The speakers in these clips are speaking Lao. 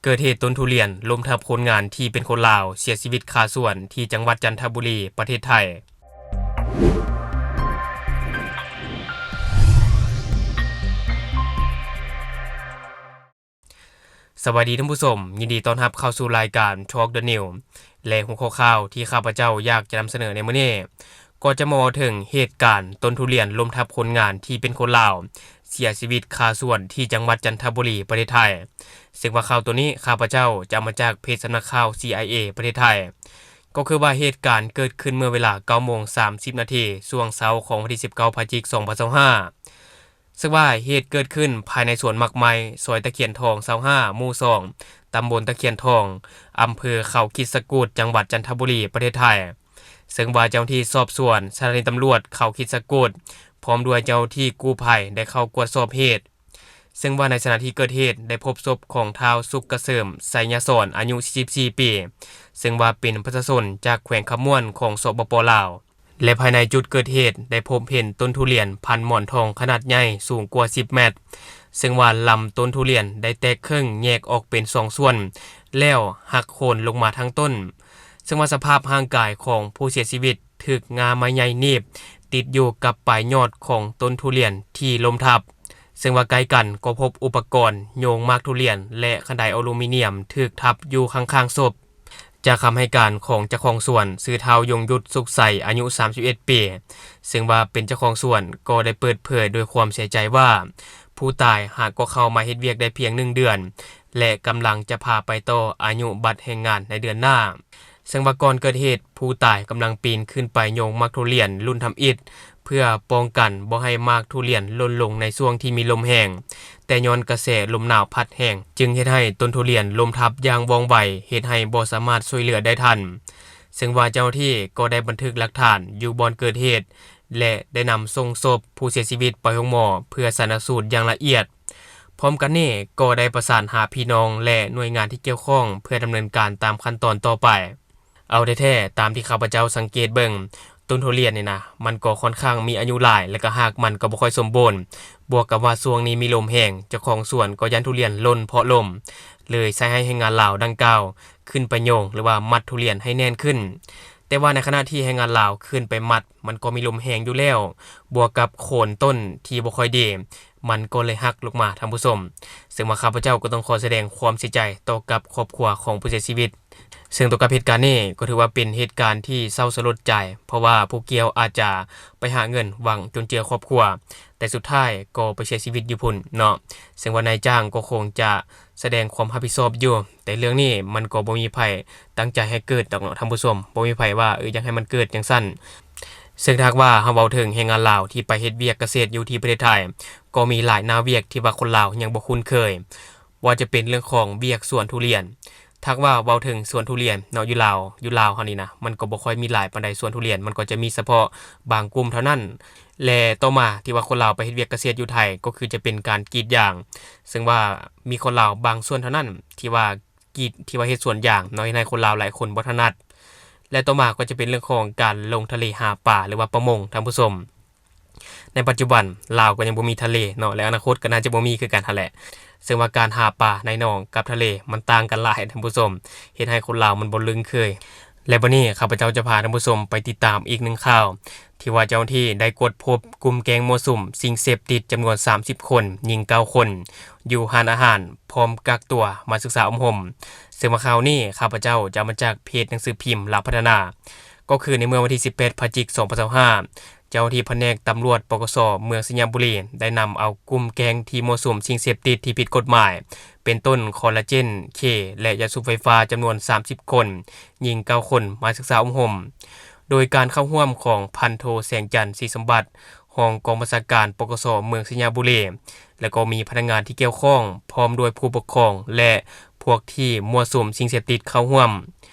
ເກີດເຫດຕົ້ນທຸລຽນລົ້ມທັບຄົນງານທີ່ເປັນຄົນລາວ ເສຍຊີວິດຄາສວນທີ່ຈັງຫວັດຈັນທະບູລີ ປະເທດໄທ. ສະບາຍດີທ່ານຜູ້ຊົມ, ຍິນດີຕ້ອນຮັບເຂົ້າສູ່ລາຍການ Talk the News ແລະ ຫົວຂໍ້ຂ່າວທີ່ຂ້າພະເຈົ້າຢາກຈະນຳສະເໜີໃນມື້ນີ້ ກໍຈະມາເວົ້າເຖິງເຫດການຕົ້ນທຸລຽນລົ້ມທັບຄົນງານທີ່ເປັນຄົນລາວ ເສຍຊີວິດຄາສວນທີ່ຈັງຫວັດຈັນທະບູລີ ປະເທດໄທ. ເຊິ່ງວ່າຂ່າວໂຕນີ້ ຂ້າພະເຈົ້າຈະເອົາມາຈາກເພຈສຳນັກຂ່າວ ຊີໄອເອ ປະເທດໄທ. ກໍຄືວ່າເຫດການເກີດຂຶ້ນເມື່ອເວລາເກົ້າໂມງສາມສິບນາທີ ຊ່ວງເຊົ້າຂອງວັນທີສິບເກົ້າ ພະຈິກ ສອງພັນຊາວຫ້າ ເຊິ່ງວ່າເຫດເກີດຂຶ້ນພາຍໃນສວນໝາກໄມ້ ຊອຍຕະຂຽນທອງ ຊາວຫ້າ ໝູ່ສອງ ຕຳບົນຕະຂຽນທອງ ອຳເພີເຂົາຄິດສະກູດ ຈັງຫວັດຈັນທະບູລີ ປະເທດໄທ. ເຊິ່ງວ່າເຈົ້າໜ້າທີ່ສອບສວນສະຖານີຕຳຫຼວດເຂົາຄິດສະກູດ ພ້ອມດ້ວຍເຈົ້າໜ້າທີ່ກູ້ໄພໄດ້ເຂົ້າກວດສອບເຫດ. ເຊິ່ງວ່າໃນຂະນະທີ່ເກີດເຫດ ໄດ້ພົບສົບຂອງທ້າວສຸກກະເສີມ ໄຊຍະສອນ ອາຍຸສີ່ສິບສີ່ປີ ເຊິ່ງວ່າເປັນປະຊາຊົນຈາກແຂວງຄຳມ່ວນຂອງ ສປປ ລາວ ແລະ ພາຍໃນຈຸດເກີດເຫດໄດ້ພົບເຫັນຕົ້ນທຸລຽນພັນໝອນທອງຂະໜາດໃຫຍ່ສູງກວ່າສິບແມັດ, ເຊິ່ງວ່າລຳຕົ້ນທຸລຽນໄດ້ແຕກເຄິ່ງແຍກອອກເປັນສອງສ່ວນ ແລ້ວຫັກໂຄ່ນລົງມາທັງຕົ້ນ. ເຊິ່ງວ່າສະພາບຮ່າງກາຍຂອງຜູ້ເສຍຊີວິດຖືກງ່າໄມ້ໃຫຍ່ໜີບຕິດຢູ່ກັບປາຍຍອດຂອງຕົ້ນທຸລຽນທີ່ລົ້ມທັບ. ເຊິ່ງວ່າໃກ້ກັນກໍພົບອຸປະກອນໂຍງໝາກທຸລຽນ ແລະ ຄັນໄດອະລູມິນຽມຖືກທັບຢູ່ຂ້າງໆສົບ. ຈາກຄຳໃຫ້ການຂອງເຈົ້າຂອງສວນ ຊື່ ທ້າວ ຍົງຍຸດ ສຸກໄຊ ອາຍຸສາມສິບເອັດປີ ເຊິ່ງວ່າເປັນເຈົ້າຂອງສວນ ກໍໄດ້ເປີດເຜີຍໂດຍຄວາມເສຍໃຈວ່າ ຜູ້ຕາຍຫາກໍເຂົ້າມາເຮັດວຽກໄດ້ພຽງໜຶ່ງເດືອນ ແລະ ກຳລັງຈະພາໄປຕໍ່ອາຍຸບັດແຮງງານໃນເດືອນໜ້າ. ເຊິ່ງວ່າກ່ອນເກີດເຫດ ຜູ້ຕາຍກຳລັງປີນຂຶ້ນໄປໂຍງໝາກທຸລຽນລຸ້ນທຳອິດ ເພື່ອປ້ອງກັນບໍ່ໃຫ້ໝາກທຸລຽນຫຼົ່ນລົງໃນຊ່ວງທີ່ມີລົມແຮງ, ແຕ່ຍ້ອນກະແສລົມໜາວພັດແຮງ ຈຶ່ງເຮັດໃຫ້ຕົ້ນທຸລຽນລົ້ມທັບຢ່າງວ່ອງໄວ, ເຮັດໃຫ້ບໍ່ສາມາດຊ່ວຍເຫຼືອໄດ້ທັນ. ເຊິ່ງວ່າເຈົ້າໜ້າທີ່ກໍໄດ້ບັນທຶກຫຼັກຖານຢູ່ບ່ອນເກີດເຫດ ແລະ ໄດ້ນຳສົ່ງສົບຜູ້ເສຍຊີວິດໄປໂຮງໝໍເພື່ອຊັນນະສູດຢ່າງລະອຽດ. ພ້ອມກັນນີ້ກໍໄດ້ປະສານຫາພີ່ນ້ອງ ແລະ ໜ່ວຍງານທີ່ກ່ຽວຂ້ອງ ເພື່ອດຳເນີນການຕາມຂັ້ນຕອນຕໍ່ໄປ. ເອົາແທ້ໆ ຕາມທີ່ຂ້າພະເຈົ້າສັງເກດເບິ່ງ, ຕົ້ນທຸລຽນນີ້ນະ ມັນກໍຂ້ອນຂ້າງມີອາຍຸຫຼາຍ ແລະ ກໍຮາກມັນກໍບໍ່ຄ່ອຍສົມບູນ, ບວກກັບວ່າຊ່ວງນີ້ມີລົມແຮງ, ເຈົ້າຂອງສວນກໍຢ້ານທຸລຽນຫຼົ່ນເພາະລົມ, ເລີຍໃຊ້ໃຫ້ແຮງງານລາວດັ່ງກ່າວຂຶ້ນໄປໂຍງ ຫຼືວ່າມັດທຸລຽນໃຫ້ແໜ້ນຂຶ້ນ. ແຕ່ວ່າໃນຂະນະທີ່ແຮງງານລາວຂຶ້ນໄປມັດ ມັນກໍມີລົມແຮງຢູ່ແລ້ວ, ບວກກັບໂຄນຕົ້ນທີ່ບໍ່ຄ່ອຍດີ, ມັນກໍເລີຍຫັກລົງມາ, ທ່ານຜູ້ຊົມ. ເຊິ່ງວ່າຂ້າພະເຈົ້າກໍຕ້ອງຂໍສະແດງຄວາມເສຍໃຈຕໍ່ກັບຄອບຄົວຂອງຜູ້ເສຍຊີວິດ. ເຊິ່ງຕໍ່ກັບເຫດການນີ້ກໍຖືວ່າເປັນເຫດການທີ່ເສົ້າສະຫຼົດໃຈ, ເພາະວ່າຜູ້ກ່ຽວອາດຈະໄປຫາເງິນຫວັງຈຸນເຈືອຄອບຄົວ, ແຕ່ສຸດທ້າຍກໍໄປເສຍຊີວິດຢູ່ພຸ້ນເນາະ. ເຊິ່ງວ່ານາຍຈ້າງກໍຄົງຈະສະແດງຄວາມຮັບຜິດຊອບຢູ່, ແຕ່ເລື່ອງນີ້ມັນກໍບໍ່ມີໃຜຕັ້ງໃຈໃຫ້ເກີດດອກເນາະ ທ່ານຜູ້ຊົມ. ບໍ່ມີໃຜວ່າ ເອີ ຢາກໃຫ້ມັນເກີດຈັ່ງຊັ້ນ. ເຊິ່ງຖ້າຫາກວ່າເຮົາເວົ້າເຖິງແຮງງານລາວທີ່ໄປເຮັດວຽກກະເສດຢູ່ທີ່ປະເທດໄທ, ກໍມີຫຼາຍໜ້າວຽກທີ່ວ່າຄົນລາວຍັງບໍ່ຄຸ້ນເຄີຍ. ວ່າຈະເປັນເລື່ອງຂອງວຽກສວນທຸລຽນ. ຖ້າຫາກວ່າເວົ້າເຖິງສວນທຸລຽນເນາະ ຢູ່ລາວ, ຢູ່ລາວເຮົານີ້ນະ ມັນກໍບໍ່ຄ່ອຍມີຫຼາຍປານໃດສວນທຸລຽນ, ມັນກໍຈະມີສະເພາະບາງກຸ່ມເທົ່ານັ້ນ. ແລະ ຕໍ່ມາທີ່ວ່າຄົນລາວໄປເຮັດວຽກກະເສດຢູ່ໄທ ກໍຄືຈະເປັນການກຣີດຢາງ, ເຊິ່ງວ່າມີຄົນລາວບາງສ່ວນເທົ່ານັ້ນທີ່ວ່າກຣີດ ທີ່ວ່າເຮັດສວນຢາງເນາະ, ເຮັດໃຫ້ຄົນລາວຫຼາຍຄົນບໍ່ຖະໜັດ. ແລະ ຕໍ່ມາກໍຈະເປັນເລື່ອງຂອງການລົງທະເລຫາປາ ຫຼືວ່າປະມົງ, ທ່ານຜູ້ຊົມ. ໃນປັດຈຸບັນລາວກໍຍັງບໍ່ມີທະເລເນາະ ແລະ ອະນາຄົດກໍໜ້າຈະບໍ່ມີຄືກັນຫັ້ນແຫຼະ. ເຊິ່ງວ່າການຫາປາໃນໜອງກັບທະເລມັນຕ່າງກັນຫຼາຍ, ທ່ານຜູ້ຊົມ, ເຮັດໃຫ້ຄົນລາວມັນບໍ່ລຶ້ງເຄີຍ. ແລະ ບັດນີ້ຂ້າພະເຈົ້າຈະພາທ່ານຜູ້ຊົມໄປຕິດຕາມອີກໜຶ່ງຂ່າວ ທີ່ວ່າເຈົ້າໜ້າທີ່ໄດ້ກວດພົບກຸ່ມແກ້ງມົ້ວສຸມສິ່ງເສບຕິດຈຳນວນສາມສິບຄົນ, ຍິງເກົ້າຄົນ, ຢູ່ຮ້ານອາຫານ, ພ້ອມກັກຕົວມາສຶກສາອົບຮົມ. ເຊິ່ງວ່າຂ່າວນີ້ຂ້າພະເຈົ້າຈະເອົາມາຈາກເພຈໜັງສືພິມລາວພັດທະນາ. ກໍຄືໃນເມື່ອວັນທີສິບແປດ ພະຈິກ ສອງພັນຊາວຫ້າ ເຈົ້າໜ້າທີ່ພະແນກຕຳຫຼວດ ປກສ ເມືອງໄຊຍະບູລີ ໄດ້ນຳເອົາກຸ່ມແກ້ງທີ່ມົ້ວສຸມສິ່ງເສບຕິດທີ່ຜິດກົດໝາຍ ເປັນຕົ້ນ ຄໍລາເຈນ ເຄ ແລະ ຢາສູບໄຟຟ້າ ຈຳນວນສາມສິບຄົນ, ຍິງເກົ້າຄົນ ມາສຶກສາອົບຮົມ. ໂດຍການເຂົ້າຮ່ວມຂອງພັນໂທ ແສງຈັນ ສີສົມບັດ ຮອງກອງບັນຊາການ ປກສ ເມືອງໄຊຍະບູລີ ແລະ ກໍມີພະນັກງານທີ່ກ່ຽວຂ້ອງ ພ້ອມດ້ວຍຜູ້ປົກຄອງ ແລະ ພວກທີ່ມົ້ວສຸມສິ່ງເສບຕິດເຂົ້າຮ່ວມ.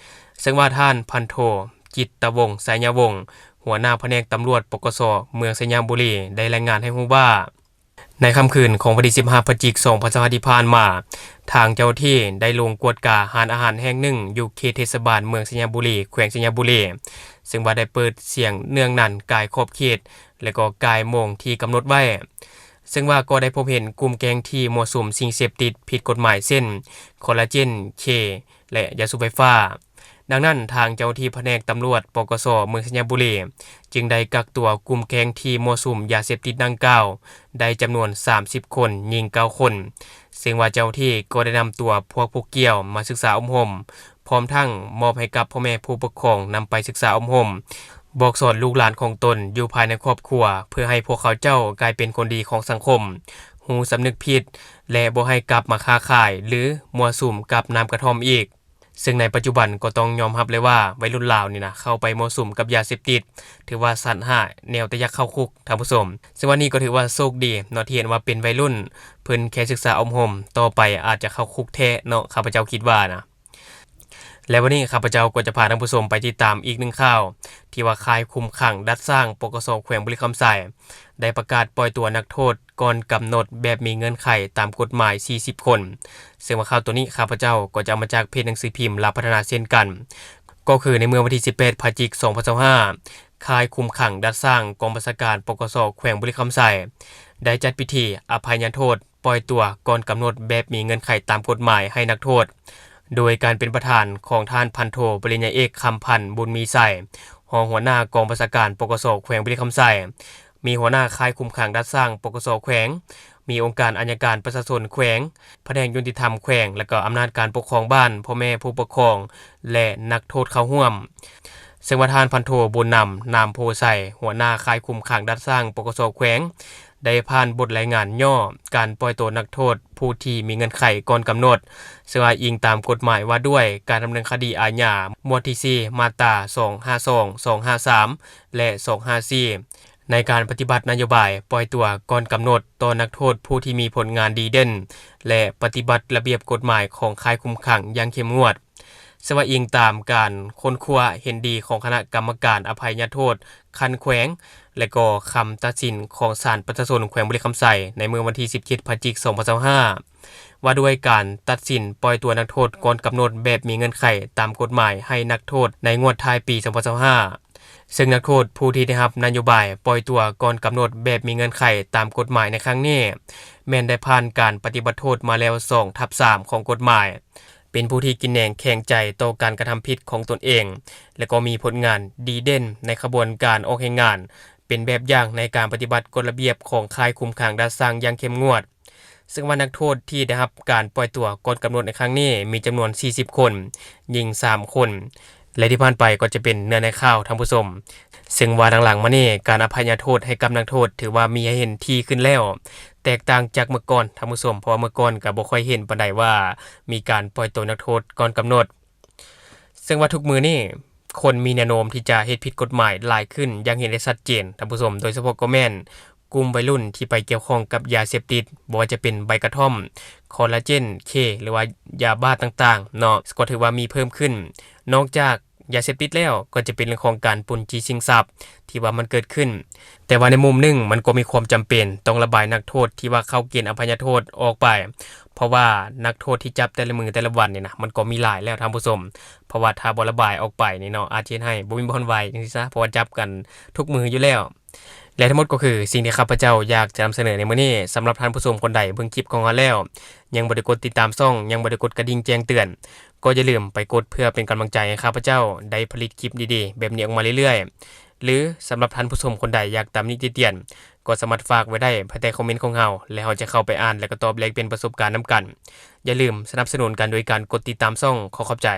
ເຊິ່ງວ່າທ່ານພັນໂທ ຈິດຕະວົງ ໄຊຍະວົງ ຫົວໜ້າພະແນກຕຳຫຼວດ ປກສ ເມືອງໄຊຍະບູລີ ໄດ້ລາຍງານໃຫ້ຮູ້ວ່າ ໃນຄ່ຳຄືນຂອງວັນທີສິບຫ້າ ພະຈິກ ສອງພັນຊາວຫ້າ ທີ່ຜ່ານມາ, ທາງເຈົ້າໜ້າທີ່ໄດ້ລົງກວດກາຮ້ານອາຫານແຫ່ງໜຶ່ງຢູ່ເຂດເທດສະບານເມືອງໄຊຍະບູລີ ແຂວງໄຊຍະບູລີ, ເຊິ່ງວ່າໄດ້ເປີດສຽງເນືອງນັນກາຍຂອບເຂດ ແລະ ກໍກາຍໂມງທີ່ກຳນົດໄວ້. ເຊິ່ງວ່າກໍໄດ້ພົບເຫັນກຸ່ມແກ້ງທີ່ມົ້ວສຸມສິ່ງເສບຕິດຜິດກົດໝາຍ ເຊັ່ນ ຄໍລາເຈນ, ເຄ ແລະ ຢາສູບໄຟຟ້າ. ດັ່ງນັ້ນ, ທາງເຈົ້າໜ້າທີ່ພະແນກຕຳຫຼວດ ປກສ ເມືອງໄຊຍະບູລີ ຈຶ່ງໄດ້ກັກຕົວກຸ່ມແກ້ງທີ່ມົ້ວສຸມຢາເສບຕິດດັ່ງກ່າວ ໄດ້ຈຳນວນສາມສິບຄົນ, ຍິງເກົ້າຄົນ, ເຊິ່ງວ່າເຈົ້າໜ້າທີ່ກໍໄດ້ນຳຕົວພວກຜູ້ກ່ຽວມາສຶກສາອົບຮົມ, ພ້ອມທັງມອບໃຫ້ກັບພໍ່ແມ່ຜູ້ປົກຄອງນຳໄປສຶກສາອົບຮົມ, ບອກສອນລູກຫຼານຂອງຕົນຢູ່ພາຍໃນຄອບຄົວ ເພື່ອໃຫ້ພວກເຂົາເຈົ້າກາຍເປັນຄົນດີຂອງສັງຄົມ, ຮູ້ສຳນຶກຜິດ ແລະ ບໍ່ໃຫ້ກັບມາຄ້າຂາຍ ຫຼື ມົ້ວສຸມກັບນ້ຳກະທ່ອມອີກ. ເຊິ່ງໃນປັດຈຸບັນກໍຕ້ອງຍອມຮັບເລີຍວ່າ ໄວລຸ້ນລາວນີ້ນະ ເຂົ້າໄປມົ້ວສຸມກັບຢາເສບຕິດ ຖືວ່າສັນຫາແນວແຕ່ຢາກເຂົ້າຄຸກ, ທ່ານຜູ້ຊົມ. ເຊິ່ງວ່ານີ້ກໍຖືວ່າໂຊກດີເນາະ ທີ່ເຫັນວ່າເປັນໄວລຸ້ນ, ເພິ່ນແຄ່ສຶກສາອົບຮົມ, ຕໍ່ໄປອາດຈະເຂົ້າຄຸກແທ້ເນາະ, ຂ້າພະເຈົ້າຄິດວ່ານະ. ແລະ ວັນນີ້ຂ້າພະເຈົ້າກໍຈະພາທ່ານຜູ້ຊົມໄປຕິດຕາມອີກໜຶ່ງຂ່າວ ທີ່ວ່າຄ້າຍຄຸມຂັງດັດສ້າງ ປກສ ແຂວງບໍລິຄຳໄຊ ໄດ້ປະກາດປ່ອຍຕົວນັກໂທດ ກ່ອນກຳນົດແບບມີເງື່ອນໄຂຕາມກົດໝາຍສີ່ສິບຄົນ. ເຊິ່ງວ່າຂ່າວໂຕນີ້ ຂ້າພະເຈົ້າກໍຈະເອົາມາຈາກເພຈໜັງສືພິມລາວພັດທະນາເຊັ່ນກັນ. ກໍຄືໃນເມື່ອວັນທີສິບແປດ ພະຈິກ ສອງພັນຊາວຫ້າ, ຄ້າຍຄຸມຂັງດັດສ້າງ ກອງບັນຊາການ ປກສ ແຂວງບໍລິຄຳໄຊ ໄດ້ຈັດພິທີອະໄພຍະໂທດປ່ອຍຕົວກ່ອນກຳນົດແບບມີເງື່ອນໄຂຕາມກົດໝາຍໃຫ້ນັກໂທດ ໂດຍການເປັນປະທານຂອງທ່ານພັນໂທ ປະລິນຍາເອກ ຄຳພັນ ບຸນມີໄຊ ຮອງຫົວໜ້າກອງບັນຊາການ ປກສ ແຂວງບໍລິຄຳໄຊ, ມີຫົວໜ້າຄ້າຍຄຸມຂັງດັດສ້າງ ປກສ ແຂວງ, ມີອົງການອັຍການປະຊາຊົນແຂວງ, ພະແນກຍຸຕິທຳແຂວງ ແລະ ກໍອຳນາດການປົກຄອງບ້ານ, ພໍ່ແມ່ຜູ້ປົກຄອງ ແລະ ນັກໂທດເຂົ້າຮ່ວມ. ເຊິ່ງວ່າທ່ານພັນໂທ ບຸນນຳ ນາມໂພໄຊ ຫົວໜ້າຄ້າຍຄຸມຂັງດັດສ້າງ ປກສ ແຂວງ ໄດ້ຜ່ານບົດລາຍງານຫຍໍ້ການປ່ອຍໂຕນັກໂທດຜູ້ທີ່ມີເງື່ອນໄຂກ່ອນກຳນົດ, ເຊິ່ງວ່າອີງຕາມກົດໝາຍວ່າດ້ວຍການດຳເນີນຄະດີອາຍາ ໝວດທີສີ່ ມາດຕາ ສອງຫ້າສອງ, ສອງຫ້າສາມ ແລະ ສອງຫ້າສີ່ ໃນການປະຕິບັດນະໂຍບາຍປ່ອຍຕົວກ່ອນກຳນົດຕໍ່ນັກໂທດຜູ້ທີ່ມີຜົນງານດີເດັ່ນ ແລະ ປະຕິບັດລະບຽບກົດໝາຍຂອງຄ້າຍຄຸມຂັງຢ່າງເຂັ້ມງວດ. ເຊິ່ງວ່າອີງຕາມການຄົ້ນຄວ້າເຫັນດີຂອງຄະນະກຳມະການອະໄພຍະໂທດຂັ້ນແຂວງ ແລະ ກໍຄຳຕັດສິນຂອງສານປະຊາຊົນແຂວງບໍລິຄຳໄຊ ໃນມື້ວັນທີສິບເຈັດ ພະຈິກ ສອງພັນຊາວຫ້າ ວ່າດ້ວຍການຕັດສິນປ່ອຍຕົວນັກໂທດກ່ອນກຳນົດແບບມີເງື່ອນໄຂຕາມກົດໝາຍໃຫ້ນັກໂທດໃນງວດທ້າຍປີ ສອງພັນຊາວຫ້າ ເຊິ່ງນັກໂທດຜູ້ທີ່ໄດ້ຮັບນະໂຍບາຍປ່ອຍຕົວກ່ອນກຳນົດແບບມີເງື່ອນໄຂຕາມກົດໝາຍໃນຄັ້ງນີ້ ແມ່ນໄດ້ຜ່ານການປະຕິບັດໂທດມາແລ້ວ ສອງທັບສາມ ຂອງກົດໝາຍ, ເປັນຜູ້ທີ່ກິນແໜງແຂງໃຈຕໍ່ການກະທຳຜິດຂອງຕົນເອງ ແລະ ກໍມີຜົນງານດີເດັ່ນໃນຂະບວນການອອກແຮງງານ, ເປັນແບບຢ່າງໃນການປະຕິບັດກົດລະບຽບຂອງຄ້າຍຄຸມຂັງດັດສ້າງຢ່າງເຂັ້ມງວດ. ເຊິ່ງວ່ານັກໂທດທີ່ໄດ້ຮັບການປ່ອຍຕົວກ່ອນກຳນົດໃນຄັ້ງນີ້ມີຈຳນວນສີ່ສິບຄົນ, ຍິງສາມຄົນ ແລະ ທີ່ຜ່ານໄປກໍຈະເປັນເນື້ອໃນຂ່າວ, ທ່ານຜູ້ຊົມ. ເຊິ່ງວ່າຫຼັງໆມານີ້ ການອະໄພຍະໂທດໃຫ້ກັບນັກໂທດຖືວ່າມີໃຫ້ເຫັນຖີ່ຂຶ້ນແລ້ວ, ແຕກຕ່າງຈາກເມື່ອກ່ອນ, ທ່ານຜູ້ຊົມ, ເພາະວ່າເມື່ອກ່ອນກໍບໍ່ຄ່ອຍເຫັນປານໃດວ່າມີການປ່ອຍໂຕນັກໂທດກ່ອນກຳນົດ. ເຊິ່ງວ່າທຸກມື້ນີ້ ຄົນມີແນວໂນ້ມທີ່ຈະເຮັດຜິດກົດໝາຍຫຼາຍຂຶ້ນຢ່າງເຫັນໄດ້ຊັດເຈນ, ທ່ານຜູ້ຊົມ, ໂດຍສະເພາະກໍແມ່ນ ກຸ່ມໄວລຸ້ນທີ່ໄປກ່ຽວຂ້ອງກັບຢາເສບຕິດ, ບໍ່ວ່າຈະເປັນໃບກະທ່ອມ, ຄໍລາເຈນ, ເຄ ຫຼືວ່າຢາບ້າຕ່າງໆເນາະ, ກໍຖືວ່າມີເພີ່ມຂຶ້ນ. ນອກຈາກຢາເສບຕິດແລ້ວ, ກໍຈະເປັນເລື່ອງຂອງການປຸ້ນຈີ້ຊິງຊັບທີ່ວ່າມັນເກີດຂຶ້ນ. ແຕ່ວ່າໃນມຸມໜຶ່ງ, ມັນກໍມີຄວາມຈຳເປັນຕ້ອງລະບາຍນັກໂທດທີ່ວ່າເຂົ້າເກນອະໄພຍະໂທດອອກໄປ, ເພາະວ່ານັກໂທດທີ່ຈັບແຕ່ລະມື້ແຕ່ລະວັນນີ້ນະ, ມັນກໍມີຫຼາຍແລ້ວ, ທ່ານຜູ້ຊົມ. ເພາະວ່າຖ້າບໍ່ລະບາຍອອກໄປນີ້ເນາະ, ອາດເຮັດໃຫ້ບໍ່ມີບ່ອນໄວ້ຈັ່ງຊີ້ຊະ, ເພາະວ່າຈັບກັນທຸກມື້ຢູ່ແລ້ວ. ແລະ ທັງໝົດກໍຄືສິ່ງທີ່ຂ້າພະເຈົ້າຢາກຈະນຳສະເໜີໃນມື້ນີ້. ສຳລັບທ່ານຜູ້ຊົມຄົນໃດເບິ່ງຄລິບຂອງເຮົາແລ້ວ ຍັງບໍ່ໄດ້ກົດຕິດຕາມຊ່ອງ, ຍັງບໍ່ໄດ້ກົດກະດິ່ງແຈ້ງເຕືອນ, ກໍຢ່າລືມໄປກົດເພື່ອເປັນກຳລັງໃຈໃຫ້ຂ້າພະເຈົ້າໄດ້ຜະລິດຄລິບດີໆແບບນີ້ອອກມາເລື້ອຍໆ. ຫຼື ສຳລັບທ່ານຜູ້ຊົມຄົນໃດຢາກຕຳໜິຕິຕຽນ, ກໍສາມາດຝາກໄວ້ໄດ້ພາຍໃຕ້ຄອມເມັນຂອງເຮົາ, ແລະ ເຮົາຈະເຂົ້າໄປອ່ານ ແລະ ກໍຕອບແລກປ່ຽນປະສົບການນຳກັນ. ຢ່າລືມສະໜັບສະໜູນກັນໂດຍການກົດຕິດຕາມຊ່ອງ. ຂໍຂອບໃຈ.